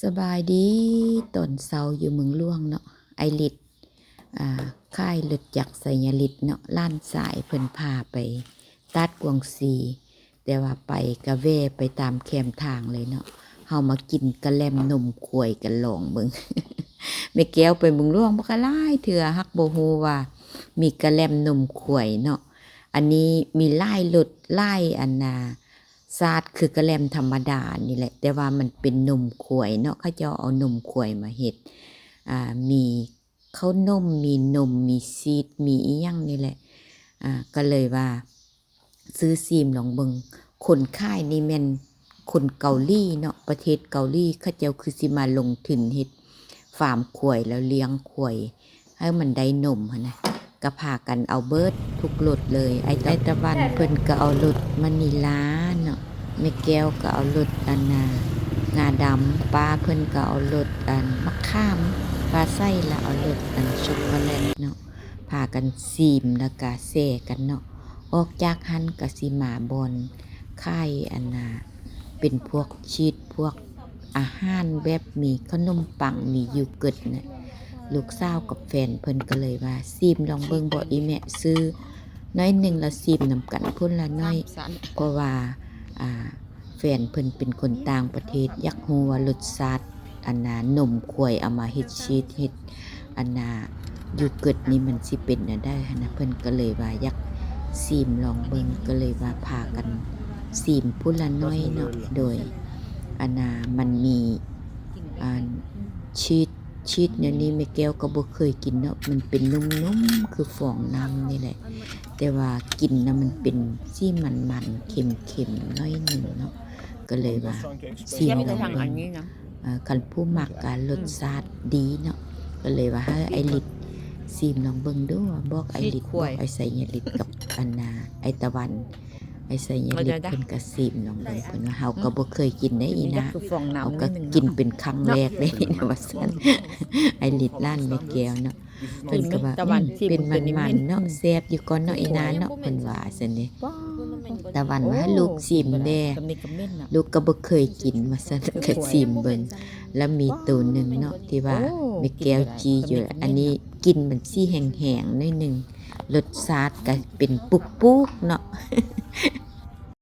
ສະບາຍດີຕອນເຊົ້າຢູ່ເມືອງຫຼວງເນາະ. ອ້າຍລິດ ອ່າ ຂາຍລົດຈັກໄຊຍະລິດເນາະ, ຫຼານຊາຍເພິ່ນພາໄປຕາດກວາງຊີ, ແຕ່ວ່າໄປກະແວ່ໄປຕາມແຄມທາງເລີຍເນາະ. ເຮົາມາກິນກະແລັມນົມຄວາຍກັນລອງເບິ່ງ. ແມ່ແກ້ວໄປເມືອງຫຼວງບໍ່ກະຫຼາຍເທື່ອ, ຮັກບໍ່ຮູ້ວ່າມີກະແລັມນົມຄວາຍເນາະ. ອັນນີ້ມີຫຼາຍລົດ ຫຼາຍອັນນາ ຊາດຄືກະແລັມທຳມະດານີ້ແຫຼະ, ແຕ່ວ່າມັນເປັນນົມຄວາຍເນາະ, ເຂົາເຈົ້າເອົານົມຄວາຍມາເຮັດ. ອ່າ ມີເຂົ້າໜົມ ມີນົມ ມີຊີດ ມີອີ່ຫຍັງນີ້ແຫຼະ. ອ່າ ກະເລີຍວ່າຊື້ຊີມລອງເບິ່ງ. ຄົນຂາຍນີ້ແມ່ນຄົນເກົາຫຼີເນາະ, ປະເທດເກົາຫຼີ. ເຂົາເຈົ້າຄືຊິມາລົງທຶນເຮັດຟາມຄວາຍ ແລ້ວລ້ຽງຄວາຍ ໃຫ້ມັນໄດ້ນົມຫັ້ນນະ, ກະພາກັນເອົາເບິດທຸກລົດເລີຍ. ອ້າຍຕະ ອ້າຍຕາວັນເພິ່ນກະເອົາລົດມະນີລາເນາະ, ແມ່ແກ້ວກະເອົາລົດອັນນາ ງາດຳ, ປ້າເພິ່ນກະເອົາລົດອັນໝາກຂາມ, ປ້າໄຊລະເອົາລົດອັນຊັອກໂກແລັດເນາະ. ພາກັນຊີມແລ້ວກະແຊກັນເນາະ. ອອກຈາກຫັ້ນກະຊິມາບ່ອນຂາຍອັນນາ ເປັນພວກຊີດ ພວກ ອາຫານແບບມີເຂົ້າໜົມປັງ ມີໂຢເກີດນະ. ລູກສາວກັບແຟນເພິ່ນກະເລີຍວ່າ ຊີມລອງເບິ່ງບໍ່ອີ່ແມ່, ຊື້ໜ້ອຍໜຶ່ງລະຊີມນຳກັນພຸ້ນລະໜ້ອຍ. ເພາະວ່າ ອ່າ ແຟນເພິ່ນເປັນຄົນຕ່າງປະເທດ, ຢາກຮູ້ວ່າລົດຊາດອັນນາ ນົມຄວາຍເອົາມາເຮັດຊີດ ເຮັດ ອັນນາ ໂຢເກີດນີ້ມັນຊິເປັນແນວໃດຫັ້ນນະ. ເພິ່ນກະເລີຍວ່າຢາກຊີມລອງເບິ່ງ, ກະເລີຍວ່າພາກັນຊີມພຸ້ນລະໜ້ອຍເນາະ. ໂດຍ ອັນນາ ມັນມີ ອັນ ຊີດ ຊີດແນວນີ້ແມ່ແກ້ວກະບໍ່ເຄີຍກິນເນາະ, ມັນເປັນນຸ້ມໆ ຄືຟອງນ້ຳນີ້ແຫຼະ, ແຕ່ວ່າກິນນະມັນເປັນສີມັນໆ ເຄັມໆ ໜ້ອຍໜຶ່ງເນາະ. ກະເລີຍວ່າຊີມລອງເບິ່ງ. ເອີ ຄັນຜູ້ມັກກະລົດຊາດດີເນາະ, ກະເລີຍວ່າໃຫ້ອ້າຍລິດຊີມລອງເບິ່ງດູ. ບອກອ້າຍລິດ ບອກອ້າຍໄຊຍະລິດກັບອັນນາ ອ້າຍຕາວັນ. ອ້າຍໄຊຍະລິດເພິ່ນກະຊີມລອງເບິ່ງ, ເພິ່ນວ່າ ເຮົາກະບໍ່ເຄີຍກິນເດ້ອີ່ນາ, ເຮົາກະກິນເປັນຄັ້ງແລກເດ້ວ່າຊັ້ນ. ອ້າຍລິດຫຼານແມ່ແກ້ວເນາະ ເພິ່ນກະວ່າ ອືມ ເປັນມັນໆເນາະ, ແຊບຢູ່ກ່ອນເນາະອີ່ນາເນາະ ເພິ່ນວ່າຊັ້ນເດ້. ຕາວັນວ່າ ໃຫ້ລູກຊີມແດ່ ລູກກະບໍ່ເຄີຍກິນວ່າຊັ້ນ. ກະຊີມເບິ່ງ ລະມີໂຕໜຶ່ງເນາະ ທີ່ວ່າແມ່ແກ້ວຈີ້ຢູ່, ອັນນີ້ກິ່ນມັນຊິແຮງໆໜ້ອຍໜຶ່ງ, ລົດຊາດກະເປັນປຸກໆເນາະ.